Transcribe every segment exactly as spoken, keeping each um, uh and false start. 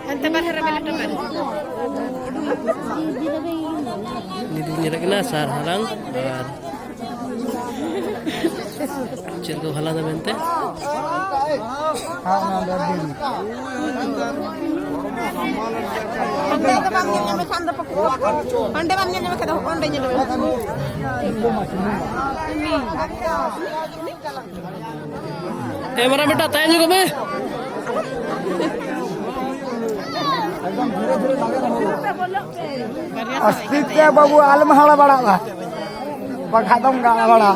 ᱦᱟᱱᱛᱮ ᱵᱟᱨᱦᱮ ᱨᱮ ᱢᱮᱱᱟᱜ ᱦᱚᱴᱚ ᱠᱟᱜ ᱨᱮ᱾ ᱱᱤᱛ ᱵᱚᱱ ᱧᱮᱞᱮᱫ ᱠᱟᱱᱟ ᱥᱟᱨ ᱦᱟᱞᱟᱝ ᱟᱨ ᱪᱮᱫ ᱠᱚ ᱦᱟᱞᱟᱝ ᱮᱫᱟ ᱢᱮᱱᱛᱮ᱾ ᱦᱟᱸᱰᱮ ᱫᱚ ᱵᱟᱢ ᱧᱮᱞ ᱧᱟᱢᱮ ᱠᱷᱟᱱ ᱫᱚ ᱯᱟᱠᱩᱲ᱾ ᱦᱟᱸᱰᱮ ᱵᱟᱢ ᱧᱮᱞ ᱧᱟᱢᱮ ᱠᱷᱟᱱ ᱫᱚ ᱦᱚᱸᱜᱼᱚ ᱱᱚᱸᱰᱮ ᱧᱮᱞ ᱢᱮ᱾ ᱮ ᱢᱟᱨᱟᱝ ᱵᱮᱴᱟ, ᱛᱟᱭᱚᱢ ᱧᱚᱜᱚᱜ ᱢᱮ᱾ ᱟᱥᱛᱮ ᱛᱮ ᱵᱟᱹᱵᱩ, ᱟᱞᱚᱢ ᱦᱟᱲᱟ ᱵᱟᱲᱟᱜᱼᱟ, ᱵᱟᱠᱷᱟᱡ ᱫᱚᱢ ᱜᱟᱲᱟ ᱵᱟᱲᱟ᱾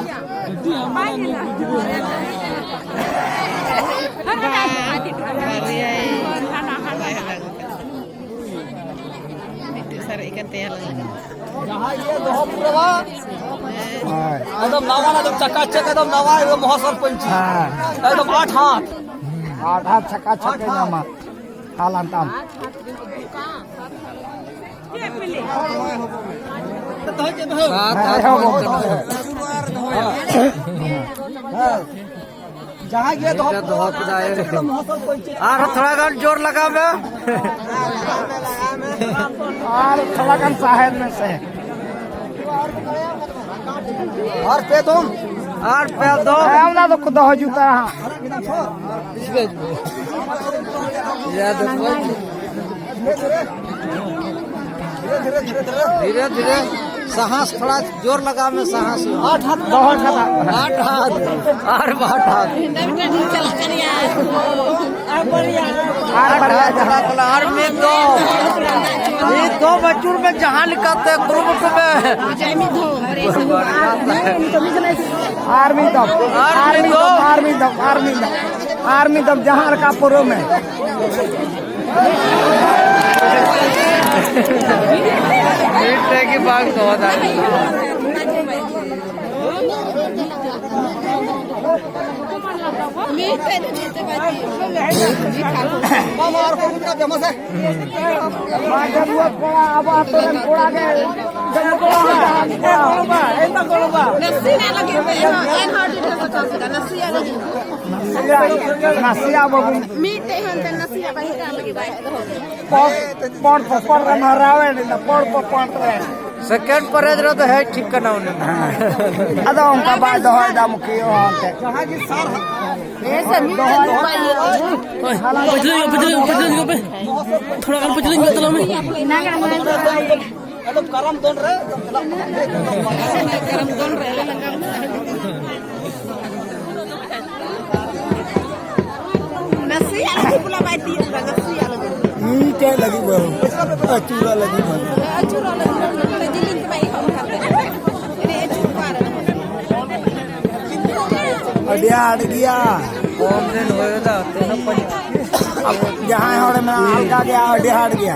ᱢᱤᱫᱴᱮᱡ ᱥᱟᱨᱮᱡ ᱠᱟᱱ ᱛᱟᱭᱟ ᱞᱟᱝ᱾ ᱡᱟᱦᱟᱸ ᱤᱭᱟᱹ ᱫᱚᱦᱚ ᱯᱩᱨᱟᱹᱣᱟ᱾ ᱦᱳᱭ᱾ ᱮᱠᱫᱚᱢ ᱱᱟᱣᱟ, ᱮᱠᱫᱚᱢ ᱪᱟᱠᱟᱪᱟᱠ, ᱮᱠᱫᱚᱢ ᱱᱟᱣᱟ, ᱮᱠᱫᱚᱢ ᱢᱚᱦᱟ ᱥᱚᱨᱯᱚᱧᱪ᱾ ᱦᱮᱸ᱾ ᱮᱠᱫᱚᱢ ᱟᱴ ᱦᱟᱛ᱾ ᱦᱩᱸ᱾ ᱟᱴ ᱦᱟᱛ ᱪᱟᱠᱟᱪᱟᱠ ᱮ ᱧᱟᱢᱟ᱾ ᱦᱟᱞᱟᱱ ᱛᱟᱢ᱾ ᱦᱮᱸ, ᱮᱦᱚᱵ ᱦᱚᱸ᱾ ᱦᱮᱸ᱾ ᱡᱟᱦᱟᱸ ᱜᱮ ᱫᱚᱦᱚ ᱫᱚᱦᱚ ᱠᱮᱫᱟᱭ᱾ ᱟᱨᱦᱚᱸ ᱛᱷᱚᱲᱟ ᱜᱟᱱ ᱡᱳᱨ ᱞᱟᱜᱟᱣ ᱢᱮ᱾ ᱟᱨ ᱛᱷᱚᱲᱟ ᱜᱟᱱ ᱥᱟᱦᱮᱫ ᱢᱮᱥᱮ᱾ ᱟᱨ ᱯᱮ ᱫᱚᱢ᱾ ᱟᱨ ᱯᱮ ᱫᱚᱢ᱾ ᱦᱮᱸ, ᱚᱱᱟ ᱫᱚᱠᱚ ᱫᱚᱦᱚ ᱡᱩᱛᱟ ᱦᱟᱸᱜ᱾ ᱫᱷᱤᱨᱮ ᱫᱷᱤᱨᱮ ᱥᱟᱦᱟᱥ ᱛᱷᱚᱲᱟ ᱡᱳᱨ ᱞᱟᱜᱟᱣ ᱢᱮ, ᱥᱟᱦᱟᱥ᱾ ᱟᱴ ᱦᱟᱛ ᱫᱚᱦᱚ ᱠᱟᱫᱟ᱾ ᱟᱴ ᱦᱟᱛ᱾ ᱟᱨ ᱟᱴ ᱦᱟᱛ᱾ ᱟᱨ ᱟᱴ ᱦᱟᱛ᱾ ᱟᱨ ᱢᱤᱫ ᱫᱚ, ᱢᱤᱫ ᱫᱚ ᱟᱹᱪᱩᱨ ᱢᱮ, ᱡᱟᱦᱟᱸ ᱞᱮᱠᱟᱛᱮ ᱠᱩᱨᱩᱢᱩᱴᱩ ᱢᱮ᱾ ᱟᱨ ᱢᱤᱫ ᱫᱚᱢ, ᱟᱨ ᱟᱨ ᱢᱤᱫ ᱢᱤᱫ ᱫᱚᱢ, ᱫᱚᱢ᱾ ᱟᱨ ᱢᱤᱫ ᱫᱚᱢ, ᱟᱨ ᱢᱤᱫ ᱫᱚᱢ, ᱟᱨ ᱢᱤᱫ ᱫᱚᱢ, ᱡᱟᱦᱟᱸ ᱞᱮᱠᱟ ᱯᱩᱨᱟᱹᱣ ᱢᱮ᱾ ᱢᱤᱫᱴᱮᱡ ᱜᱮ ᱵᱟᱝ ᱫᱚᱦᱚ ᱫᱟᱲᱮᱭᱟᱜᱼᱟ᱾ ᱢᱟ, ᱡᱟᱹᱨᱩᱲ ᱠᱚᱲᱟ, ᱟᱵᱚ ᱟᱛᱳ ᱨᱮᱱ ᱠᱚᱲᱟ ᱜᱮ᱾ ᱱᱟᱥᱮᱱᱟᱜ ᱞᱟᱹᱜᱤᱫ ᱯᱮ ᱮᱢᱟ, ᱮᱱᱦᱚᱸ ᱟᱹᱰᱤ ᱰᱷᱮᱨ᱾ ᱱᱟᱥᱮᱭᱟᱜ ᱵᱟᱹᱵᱩ᱾ ᱢᱤᱫᱴᱮᱡ ᱦᱚᱸ ᱚᱱᱛᱮ ᱱᱟᱥᱮᱭᱟᱜ ᱵᱟᱭ ᱦᱮᱡ ᱠᱟᱱ ᱞᱟᱹᱜᱤᱫ ᱵᱟᱭ ᱦᱮᱡ ᱫᱚᱦᱚ ᱠᱟᱫᱟ᱾ ᱯᱚᱲ ᱯᱚᱯᱚᱲ ᱨᱮᱢ ᱦᱟᱨᱟᱣᱮᱱ, ᱤᱧ ᱫᱚ ᱯᱚᱲ ᱯᱚᱯᱚᱲ ᱨᱮ᱾ ᱥᱮᱠᱮᱱᱰ ᱯᱨᱟᱭᱤᱡᱽ ᱨᱮᱫᱚ ᱦᱮᱡ ᱴᱷᱤᱠ ᱠᱟᱱᱟ ᱩᱱᱤ ᱫᱚ᱾ ᱟᱫᱚ ᱚᱱᱠᱟ ᱵᱟᱭ ᱫᱚᱦᱚᱭᱮᱫᱟ ᱢᱩᱠᱷᱤᱭᱟᱹ ᱦᱚᱸ ᱚᱱᱛᱮ᱾ ᱦᱮᱸ ᱥᱮ, ᱢᱤᱫᱴᱮᱱ ᱫᱚ ᱵᱟᱭ ᱤᱭᱟᱹ᱾ ᱳᱭ, ᱯᱟᱹᱪᱷᱞᱟᱹᱧ ᱢᱮ, ᱯᱟᱹᱪᱷᱞᱟᱹᱧ ᱢᱮ, ᱯᱟᱹᱪᱷᱞᱟᱹᱧ ᱢᱮ ᱯᱮ᱾ ᱛᱷᱚᱲᱟ ᱜᱟᱱ ᱯᱟᱹᱪᱷᱞᱟᱹᱧ ᱢᱮ ᱛᱟᱞᱟᱝ ᱢᱮ᱾ ᱮᱠᱫᱚᱢ ᱠᱟᱨᱟᱢ ᱫᱚᱱ ᱨᱮ ᱮᱠᱫᱚᱢ ᱪᱟᱞᱟᱜ ᱠᱟᱱᱟ᱾ ᱠᱟᱨᱟᱢ ᱫᱚᱱ ᱨᱮ ᱞᱟᱸᱜᱟ ᱢᱮᱱᱟᱜᱼᱟ᱾ ᱱᱟᱥᱮᱭᱟᱜ ᱞᱟᱹᱜᱤᱫ ᱵᱚᱞᱟ ᱵᱟᱭ ᱛᱤᱭᱳᱜ ᱮᱫᱟ, ᱱᱟᱥᱮᱭᱟᱜ ᱞᱟᱹᱜᱤᱫ᱾ ᱢᱤᱫᱴᱮᱡ ᱞᱟᱹᱜᱤᱫ ᱵᱟᱝ, ᱟᱹᱪᱩᱨᱚᱜ ᱞᱟᱹᱜᱤᱫ ᱵᱟᱝ᱾ ᱟᱹᱪᱩᱨᱚᱜ ᱞᱟᱹᱜᱤᱫ ᱵᱟᱝ, ᱡᱤᱞᱤᱧ ᱛᱮ ᱵᱟᱭ ᱮᱦᱚᱵ ᱟᱠᱟᱱ ᱛᱟᱦᱮᱸᱫ᱾ ᱮᱱᱮᱡ ᱟᱹᱪᱩᱨ ᱠᱚ ᱟᱨ ᱟᱹᱰᱤ ᱟᱸᱴ ᱜᱮᱭᱟ᱾ ᱠᱚᱢ ᱨᱮᱱ ᱦᱩᱭ ᱫᱟ, ᱛᱤᱱᱟᱹᱜ ᱯᱟᱸᱪ᱾ ᱡᱟᱦᱟᱸᱭ ᱦᱚᱲ ᱢᱮᱱᱟᱜᱼᱟ, ᱦᱟᱞᱠᱟ ᱜᱮᱭᱟ, ᱟᱹᱰᱤ ᱦᱟᱨᱰ ᱜᱮᱭᱟ᱾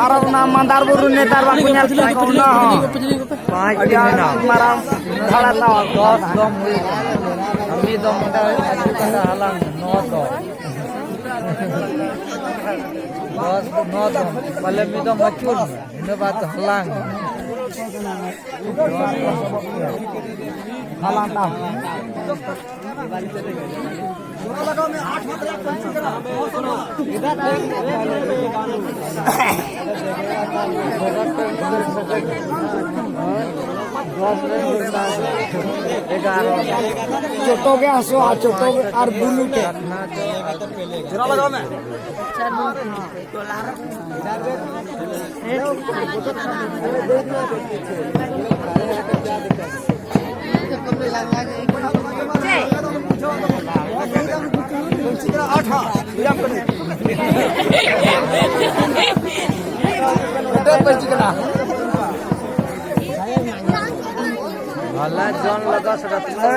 ᱟᱨ ᱚᱱᱟ ᱢᱟᱱᱫᱟᱨ ᱵᱩᱨᱩ ᱱᱮᱛᱟᱨ ᱵᱟᱠᱚ ᱧᱮᱞ ᱠᱟᱱᱟ, ᱚᱱᱟ ᱦᱚᱸ ᱯᱟᱸᱪ ᱟᱹᱰᱤ ᱴᱤᱢ ᱟᱸᱴ ᱢᱮᱱᱟᱜᱼᱟ᱾ ᱢᱟᱨᱟᱝ ᱫᱷᱟᱲᱟ ᱛᱟᱣᱟ᱾ ᱫᱚᱥ ᱫᱚᱢ ᱦᱩᱭ ᱠᱟᱱᱟ᱾ ᱟᱨ ᱢᱤᱫ ᱫᱚᱢ ᱚᱸᱰᱮ ᱦᱩᱭᱩᱜ ᱠᱟᱱᱟ, ᱦᱟᱞᱟᱝ ᱱᱚ ᱫᱚᱢ᱾ ᱫᱚᱥ ᱱᱚ ᱫᱚᱢ, ᱯᱟᱞᱮ ᱢᱤᱫ ᱫᱚᱢ ᱟᱹᱪᱩᱨ ᱢᱮ, ᱤᱱᱟᱹ ᱵᱟᱫᱽ ᱦᱟᱞᱟᱝ ᱢᱮ᱾ ᱦᱟᱞᱟᱝ ᱛᱟᱢ᱾ ᱪᱚᱴᱚ ᱜᱮ ᱦᱟᱹᱥᱩᱣᱟ, ᱪᱚᱴᱚ ᱜᱮ ᱟᱨ ᱵᱩᱞᱩ ᱛᱮ᱾ ᱡᱚᱨᱟ ᱞᱟᱜᱟᱣ ᱢᱮ᱾ ᱵᱷᱟᱞᱟ ᱡᱚᱱ ᱞᱟᱜᱟ ᱥᱮ ᱨᱟᱛᱱᱟ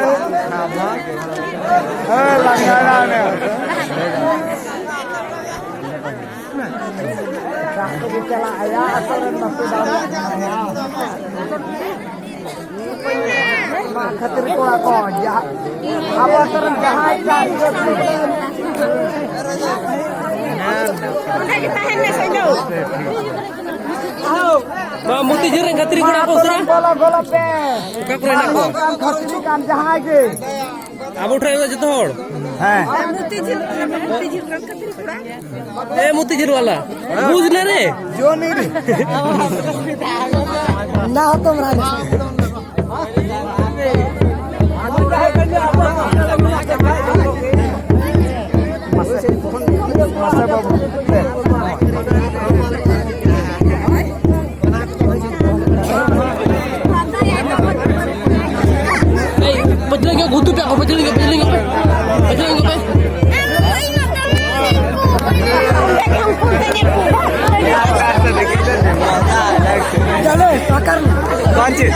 ᱠᱷᱟᱵᱟ᱾ ᱦᱮᱸ, ᱞᱟᱜᱟ ᱨᱟ ᱚᱱᱮ᱾ ᱪᱟᱞᱟᱜ ᱟᱭᱟ, ᱟᱥᱚᱨ ᱨᱮᱱ ᱵᱟᱠᱚ ᱫᱟᱲᱮᱭᱟᱜ ᱠᱟᱱᱟ᱾ ᱚᱱᱟ ᱠᱷᱟᱹᱛᱤᱨ ᱠᱚᱲᱟ ᱠᱚ, ᱡᱟᱦᱟᱸ, ᱟᱵᱚ ᱟᱥᱚᱨ ᱨᱮᱱ ᱡᱟᱦᱟᱸᱭ ᱠᱟᱹᱨᱤᱜᱚᱨ ᱠᱚ᱾ ᱚᱸᱰᱮ ᱜᱮ ᱛᱟᱦᱮᱱ ᱢᱮ, ᱥᱟᱹᱭᱫᱩ᱾ ᱱᱚᱣᱟ ᱢᱚᱛᱤᱡᱷᱤᱞ ᱨᱮᱱ ᱠᱷᱟᱹᱛᱤᱨ ᱠᱚᱲᱟ ᱠᱚ ᱩᱥᱟᱹᱨᱟ᱾ ᱵᱚᱞᱚ, ᱵᱚᱞᱚ ᱯᱮ᱾ ᱚᱠᱟ ᱠᱚᱨᱮ ᱦᱮᱱᱟᱜ ᱠᱚᱣᱟ? ᱠᱷᱟᱹᱛᱤᱨ ᱠᱟᱱ ᱡᱟᱦᱟᱸᱭ ᱜᱮ᱾ ᱟᱵᱚ ᱴᱷᱮᱱ ᱫᱚ ᱡᱚᱛᱚ ᱦᱚᱲ᱾ ᱦᱮᱸ᱾ ᱢᱚᱛᱤᱡᱷᱤᱞ, ᱢᱚᱛᱤᱡᱷᱤᱞ ᱨᱮᱱ ᱠᱷᱟᱹᱛᱤᱨ ᱠᱚᱲᱟ᱾ ᱮ ᱢᱚᱛᱤᱡᱷᱤᱞ ᱵᱟᱞᱟ, ᱵᱩᱡᱽ ᱞᱮ ᱨᱮ᱾ ᱡᱚᱱᱤ ᱨᱮ᱾ ᱱᱟ ᱦᱚᱛᱚᱢ ᱨᱟᱱ᱾ ᱯᱟᱹᱪᱷᱞᱟᱹ ᱜᱮ ᱜᱩᱛᱩ ᱯᱮ, ᱯᱟᱹᱪᱷᱞᱟᱹ ᱜᱮ, ᱯᱟᱹᱪᱷᱞᱟᱹ ᱜᱮ ᱯᱮ, ᱯᱟᱹᱪᱷᱞᱟᱹ ᱜᱮ ᱯᱮ᱾ चलो, पकड़ लो। कौन चीज?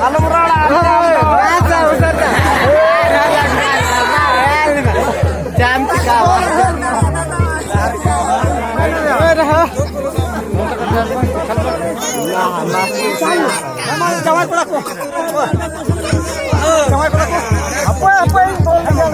ᱟᱞᱚᱢ ᱨᱚᱲᱟ, ᱟᱞᱚᱢ ᱨᱚᱲᱟ᱾ ᱪᱟᱢ ᱪᱤᱠᱟᱣᱟ? ᱡᱟᱶᱟᱭ ᱠᱚᱲᱟ ᱠᱚ᱾